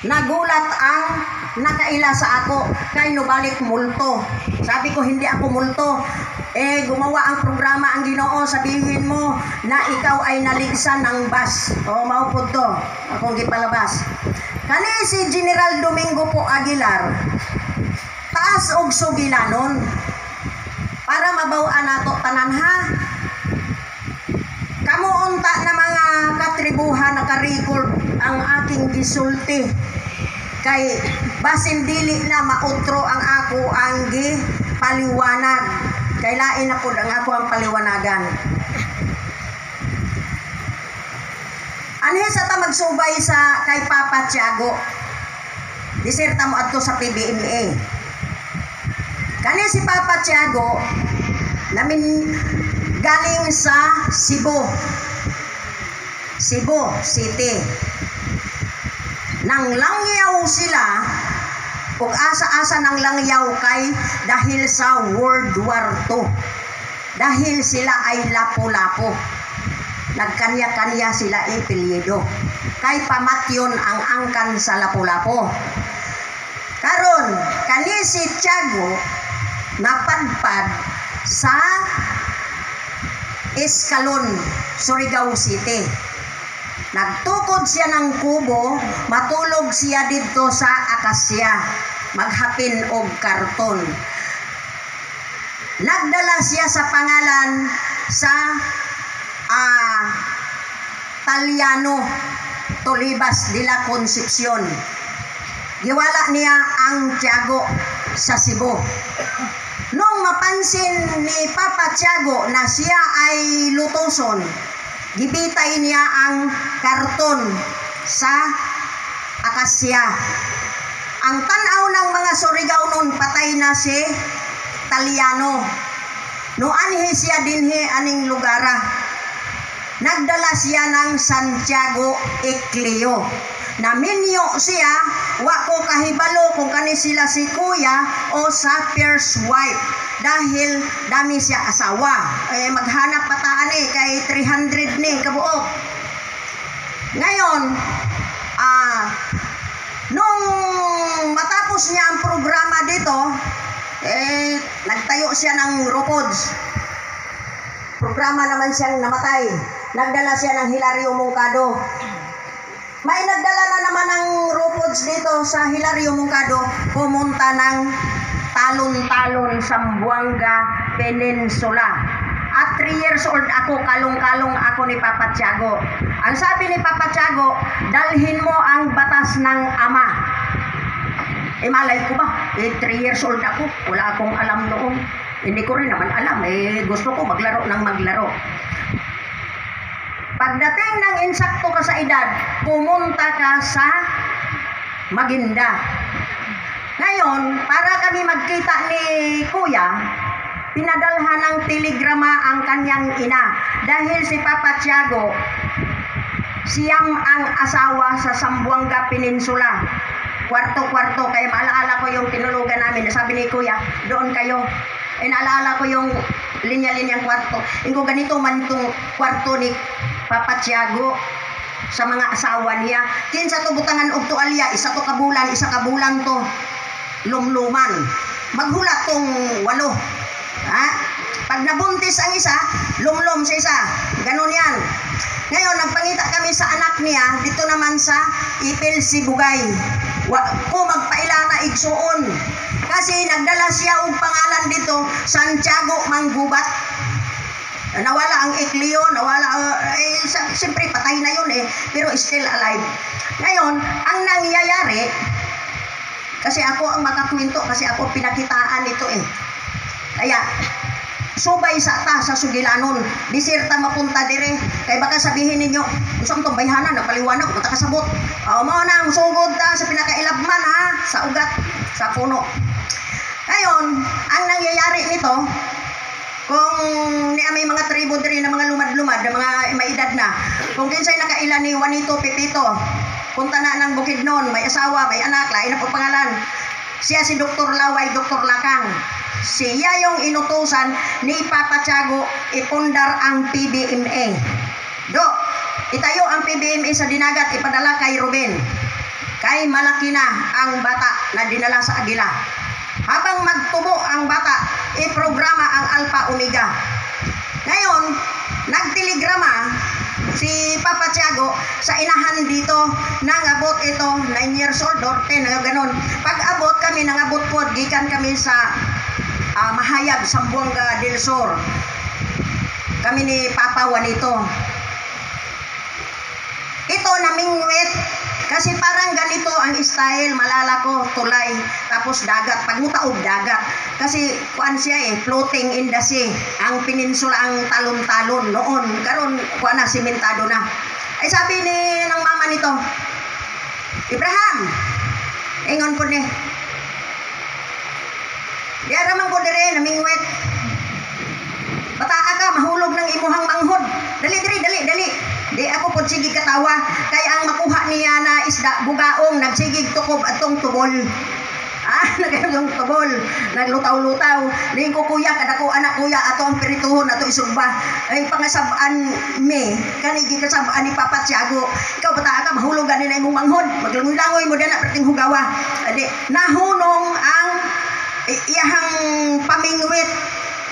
Nagulat ang nakaila sa ako kay nubalik multo. Sabi ko, "Hindi ako multo." Eh, gumawa ang programa ang Ginoo, sabihin mo na ikaw ay naligsan ng bus. O, mao pud to akong gipalabas. Kani si General Domingo po Aguilar, taas og sugilanon. Para mabaw-an nato tanan ha. Kamo unta na mga katribuhan, naka-record ang aking gisulti. Kay basin dili na mautro ang ako ang gipaliwanag. Kay lain na pud ang ako ang paliwanagan. Anhi sa ta magsubay sa kay Papa Tiago. Diserta mo adto sa PBMA. Kani si Papa Tiago namin galing sa Cebu. Cebu City. Nang langyaw sila ug asa-asa nang langyaw kay dahil sa World War II. Dahil sila ay lapo-lapo. Nagkanya-kanya sila ipilyido. Kay pamatyon ang angkan sa lapo-lapo. Karon, kani si Tiago napadpad sa Escalon, Surigao City. Nagtukod siya ng kubo, matulog siya didto sa akasya, maghapin og karton. Nagdala siya sa pangalan sa Taliano, Tolibas de la Concepcion. Giwala niya ang Tiago sa Cebu. Nung mapansin ni Papa Tiago na siya ay lutuson, gibitay niya ang karton sa akasya. Ang tanaw ng mga Surigao nun, patay na si Taliano. No anhi siya dinhi aning lugara. Nagdala siya ng Santiago Ecleo. Naminyo siya, wa ko kahibalo kung kani sila si kuya o sa first wife. Dahil dami siya asawa. Eh, maghanap pa taan eh, kay 300 ni kabuok. Ngayon, nung matapos niya ang programa dito, eh, nagtayo siya ng Ropods. Programa naman siyang namatay. Nagdala siya ng Hilario Moncado. May nagdala na naman ng Ropods dito sa Hilario Moncado, pumunta ng Talon-Talon, Zamboanga Peninsula. At 3 years old ako, kalong-kalong ako ni Papa Tiago. Ang sabi ni Papa Tiago, "Dalhin mo ang batas ng ama." Eh, malay ko ba? Eh, 3 years old ako. Wala akong alam noon. Hindi ko rin naman alam. Eh, gusto ko maglaro ng maglaro. Pagdating ng insakto ka sa edad, pumunta ka sa Maginda. Ngayon, para kami magkita ni Kuya, pinadalhan ng telegrama ang kanyang ina. Dahil si Papa Tiago, siyam ang asawa sa Zamboanga Peninsula. Kwarto-kwarto, kaya maalaala ko yung tinulugan namin. Sabi ni Kuya, "Doon kayo." Eh, naalala ko yung linya-linyang kwarto. Ingo ganito man itong kwarto ni Papa Tiago sa mga asawa niya. Kinsa to butangan og tualya, isa to ka bulan, isa ka bulan to lumluman. Maghulat tong walo. Ha? Pag nabuntis ang isa, lumlom sa isa. Ganon yan. Ngayon, nagpangita kami sa anak niya, dito naman sa Ipil Sibugay. Wa ko magpaila na igsuon. Kasi nagdala siya og pangalan dito, Santiago Manggubat. Nawala ang Ecleo, nawala, eh, siyempre patay na yun eh, pero still alive. Ngayon, ang nangyayari, kasi ako ang makakwento, kasi ako pinakitaan nito eh. Kaya, subay sa ta sa sugilanon, disirta mapunta dire, kay baka sabihin ninyo, "Unsa man tong bayhana, nagpaliwanag, punta kasabot." O, mao nang sugod ta sa pinakailabman ha, sa ugat, sa puno. Ngayon, ang nangyayari nito, kung niya may mga tribo diri na mga lumad-lumad, na mga may edad na, kung kinsay nakaila ni Juanito Pepito, punta na ng Bukidnon, may asawa, may anak, lain na po pangalan. Siya si Dr. Laway, Dr. Lakang. Siya yung inutusan ni Papa Tiago ipundar ang PBMA. Do, itayo ang PBMA sa Dinagat, ipadala kay Ruben. Kay Kay malaki na ang bata na dinala sa Agila. Habang magtubo ang bata, iprograma ang Alpha Omega. Ngayon, nagtelegrama si Papa Tiago sa inahan dito, nangabot ito 9 years old or 10, ganon. Pag abot kami, nangabot po, gikan kami sa Mahayag, Zamboanga del Sur. Kami ni Papa Juanito. Ito namingwit kasi parang ganito ang style, malala ko, tulay, tapos dagat, pagmutaob dagat. Kasi kuan siya eh, floating in the sea. Ang peninsula ang talon-talon noon. Karon kuan na, simentado na. Ay sabi ni ng mama nito, "Ibrahim," ingon po ni, "Di ara man ko dire namingwit. Bataa ka, mahulog ng imuhang manghod. Dali diri, dali, dali." Di ako pod sige katawa kay ang makuha niya na isda bugaong nagsigig tukob atong tubol. Nagayong tubol, naglutaw-lutaw. Di ko, "Kuya, kadako anak, kuya, ato ang pirituhon, ato isugba." Ay pangasab-an me, kani gikasab-an ni Papa Tiago. "Ikaw, bataa ka, mahulog gani na imong manghod. Maglangoy-langoy mo dana perting hugawa." Adi nahunong ang iyahang pamingwit.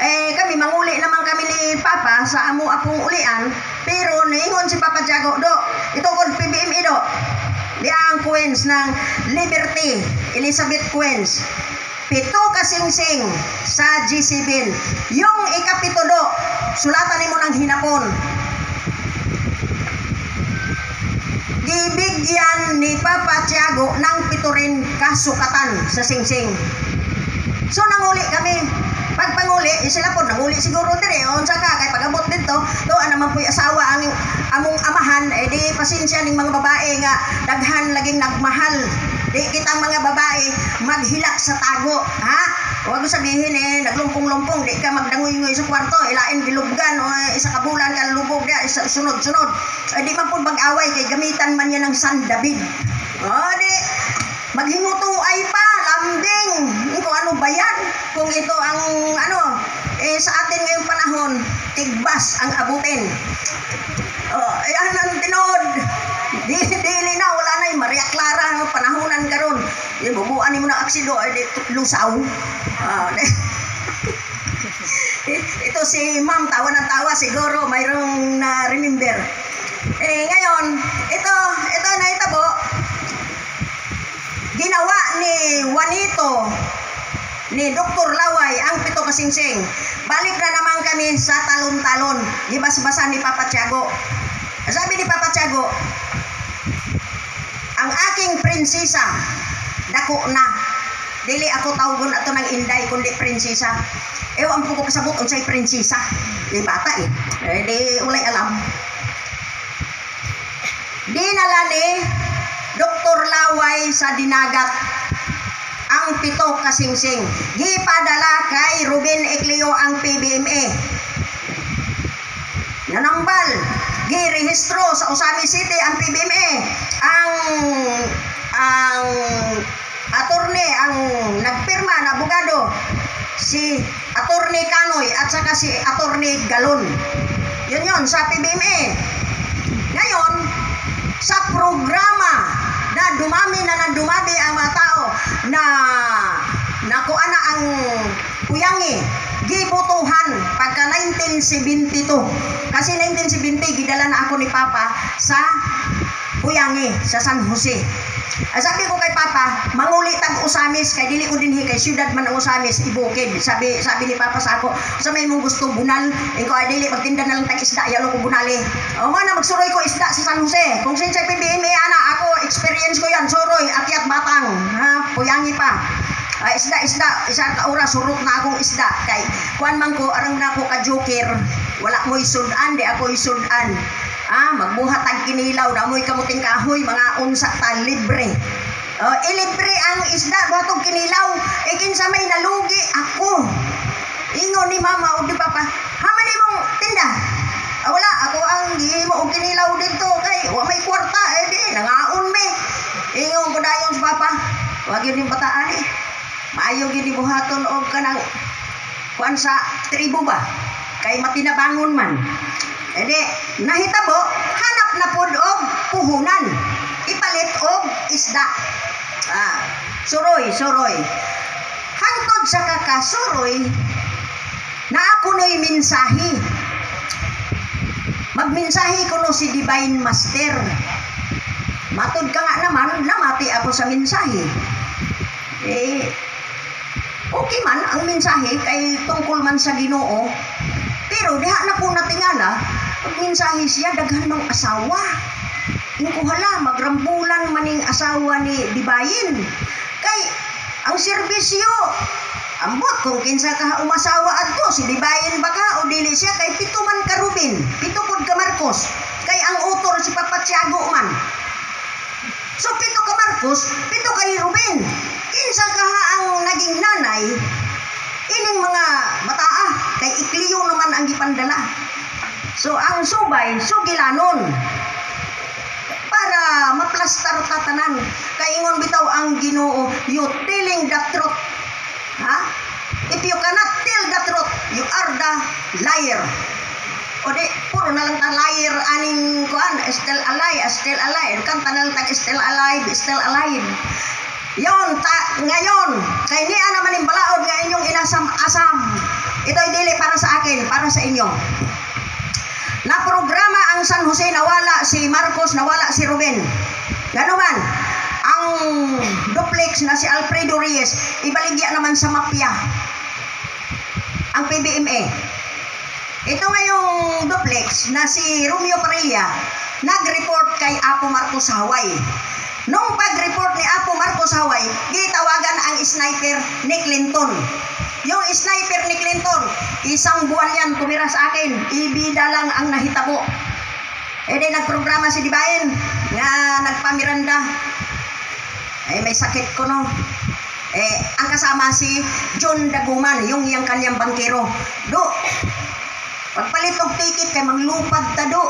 Eh kami manguli naman kami ni Papa sa amo apong ulian, pero niingon si Papa Tiago, "Do, ito kod PBMA do." Di ang Queens ng Liberty, Elizabeth Queens. Pito kasingsing sa G7. Yung ikapito do, sulatan nimo ng hinapon. Gibigyan ni Papa Tiago ng pito rin kasukatan sa singsing. So nanguli kami. Pag panguli, eh, sila po nanguli siguro dire, unsa ka kay pag-abot didto, to naman po'y asawa ang among amahan, eh di pasensya ning mga babae nga daghan laging nagmahal. Di kitang mga babae maghilak sa tago, ha? Huwag mo sabihin eh, naglumpong-lumpong, di ka magdangoy-ngoy sa kwarto, ilain gilubgan, o isa ka bulan ka lubog dia, isa, sunod-sunod. Eh, di man po mag-away, kay gamitan man niya ng San David. O, di, maghinguto ay pa, lambing. Kung ano ba yan? Kung ito ang ano, eh, sa atin ngayong panahon, tigbas ang abutin. Oh, ayan ang tinod. Di, dili na, wala na yung Maria Clara ng panahonan karon. Yung bubuan mo ng aksido, eh, di, lusaw. Ah, di. Ito si ma'am, tawa ng tawa, siguro mayroong na-remember. Eh, ngayon, ito na itabo, ginawa ni Juanito, ni Dr. Laway, ang pito kasingsing. Balik na naman kami sa talon-talon. Gibasbasan ni Papa Tiago. Sabi ni Papa Tiago, "Ang aking prinsesa, dako na." Dili ako tawgon ato ng inday, kundi prinsesa. Ewan po ko kasabot unsay prinsesa. Di bata eh. Eh di walay alam. Dinala ni Dr. Laway sa dinagat ang pito kasingsing. Gipadala kay Ruben Ecleo ang PBMA. Nanambal, girehistro sa Ozamiz City ang PBMA. Ang attorney, ang nagpirma na abogado, si Attorney Canoy at saka si Attorney Galon. Yun yun, sa PBMA. Ngayon, sa programa na dumami na nang dumami ang mga tao na nakuha na ang Puyangi, gibotohan pagka 1972. Kasi 1970, gidala na ako ni Papa sa Puyangi, sa San Jose. Ay, sabi ko kay Papa, "Manguli tag Ozamiz kay dili ko dinhi kay syudad man ang Ozamiz, ibukid." Sabi sabi ni Papa sa ako, "Sa may mong gusto bunal?" Ingon ko, "Ay dili, magtinda na lang tag isda, yalo ko bunali." O mo na magsuroy ko isda sa San Jose. Kung sinsay PBMA ana ako, experience ko yan, suroy, akyat batang, ha, Puyangi pa. Ay, isda, isda, isa ka oras, surot na akong isda. Kay, kuan man ko, arang na ako ka joker, wala mo'y sudan, di ako sudan. Ah, magbuhat ang kinilaw, damoy kamuting kahoy, mga unsa ta libre. Oh, ilibre ang isda, buhat og kinilaw. E kinsa may nalugi ako. Ingon ni mama o di papa, "Haman imong tinda?" "Ah, wala, ako ang gihimo og kinilaw dito kay wa may kwarta, eh di nangaon mi." Ingon ko dayon sa papa, "Wag yun yung bataan eh. Maayo gyud ni buhaton og kanang kuan sa tribo ba? Kay matinabangon man." E di, nahitabo, hanap na pod og puhunan. Ipalit og Isda. Ah, suroy, suroy. Hangtod sa kakasuroy, naa kuno'y mensahe. Magmensahe kuno si Divine Master. Matod ka nga naman, namati ako sa mensahe. Eh, okay man ang mensahe kay tungkol man sa Ginoo. Pero diha na ko natingala, pag mensahe siya, daghan mang asawa. Ingko hala, magrambulan maning asawa ni Divine. Kay ang serbisyo, ambot kung kinsa ka umasawa adto, si Divine ba ka o dili siya, kay pito man ka Ruben, pito pod ka Marcos. Kay ang author si Papa Tiago man. So pito ka Marcos, pito kay Ruben. Kinsa ka ang naging nanay ining mga bataa, kay ikliyo naman ang gipandala. So ang subay sugilanon para maplastar tatanan. Kay ingon bitaw ang Ginoo, you telling the truth. Ha? If you cannot tell the truth, you are the liar. O di, puro na lang ta liar aning kuan, still alive, still alive. Kanta na lang tag still alive, still alive. Yon, ta, ngayon, kay niya naman yung balaod nga inyong inasam-asam. Ito'y dili para sa akin, para sa inyo. Na programa ang San Jose, nawala si Marcos, nawala si Ruben. Gano man, ang duplex na si Alfredo Reyes, ibaligya naman sa mafia. Ang PBMA. Ito ngayong duplex na si Romeo Parilla, nag-report kay Apo Marcos sa Hawaii. Nung pag-report ni Apo Marcos sa Hawaii, gitawagan ang sniper ni Clinton. Yung sniper ni Clinton, isang buwan yan tumira sa akin, ibida lang ang nahitabo. E di nagprograma si Dibain, nga nagpamiranda. Eh may sakit ko no. Eh, ang kasama si John Daguman, yung iyang kanyang bangkero. Do, pagpalit og ticket kay manglupad ta do.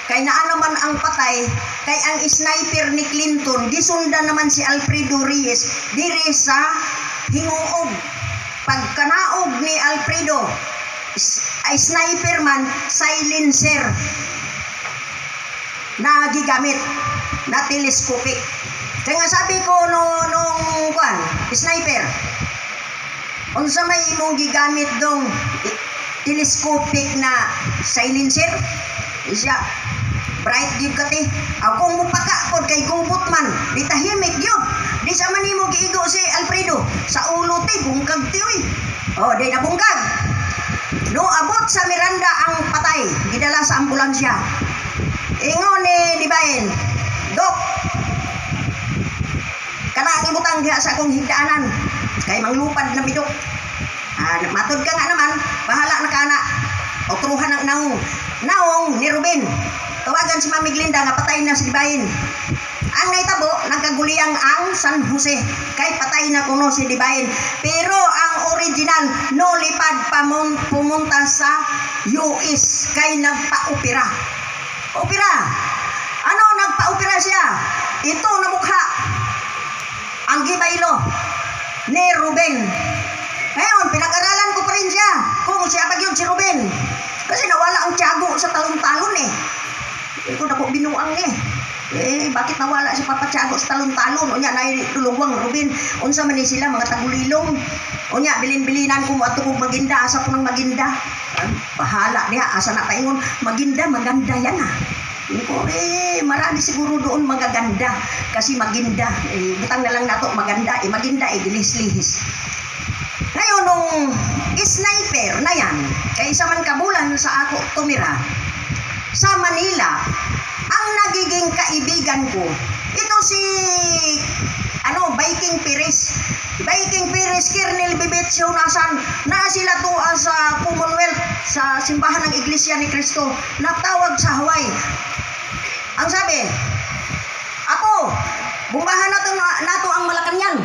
Kay naa naman ang patay, kay ang sniper ni Clinton, gisundan naman si Alfredo Reyes diri sa Hinguog. Pagkanaog ni Alfredo, ay sniper man, silencer na gigamit na telescopic. Kaya nga sabi ko no nung kuan, sniper, unsa may imong gigamit dong telescopic na silencer? Siya, bright gyud ka te. Aw kung mupaka pod kay gubot man, di tahimik gyud. Di sa man nimo giigo si Alfredo sa ulo te, bungkag te oy. Oh, di na bungkag. No abot sa Miranda ang patay, gidala sa ambulansya. Ingon ni Dibain, "Dok, kana ang ibutang diha sa akong higdaanan kay manglupad na bidok." Ah, matod ka nga naman, bahala na kana. Otruhan ang naong. Naong ni Ruben. Tawagan si Mami Glinda nga patay na si Dibain. Ang naitabo, nagkaguliyang ang San Jose. Kay patay na kuno si Dibain. Pero ang original, no lipad pa pumunta sa US kay nagpa-opera. Opera. Ano nagpa-opera siya? Ito na mukha. Ang gibaylo ni Ruben. Ngayon, pinag-aralan ko pa rin siya kung siya ba yun si Ruben. Kasi nawala ang tiyago sa talon-talon eh. Ito na ko binuang eh. Eh, bakit nawala si Papa Tiago sa talon-talon? Unya, nailulungwang Ruben. Unsa man ni sila, mga tagulilong. Unya, bilin-bilinan ko mo ato kong maginda. Asa po ng maginda? Ah, bahala niya. Asa na paingon? Maginda, maganda yan ah. Ko, eh, marami siguro doon magaganda. Kasi maginda. Eh, butang na lang nato maganda. Eh, maginda, eh, gilis-lihis. Ngayon, nung sniper na yan, kay isa man kabulan sa ako tumira, sa Manila, ang nagiging kaibigan ko, ito si, ano, Viking Perez. Viking Perez, Kernel Bibet Nasan, na sila tuwa sa Commonwealth, sa simbahan ng Iglesia ni Cristo, natawag sa Hawaii. Ang sabi, "Ako, bumbahan nato, nato ang Malacanang."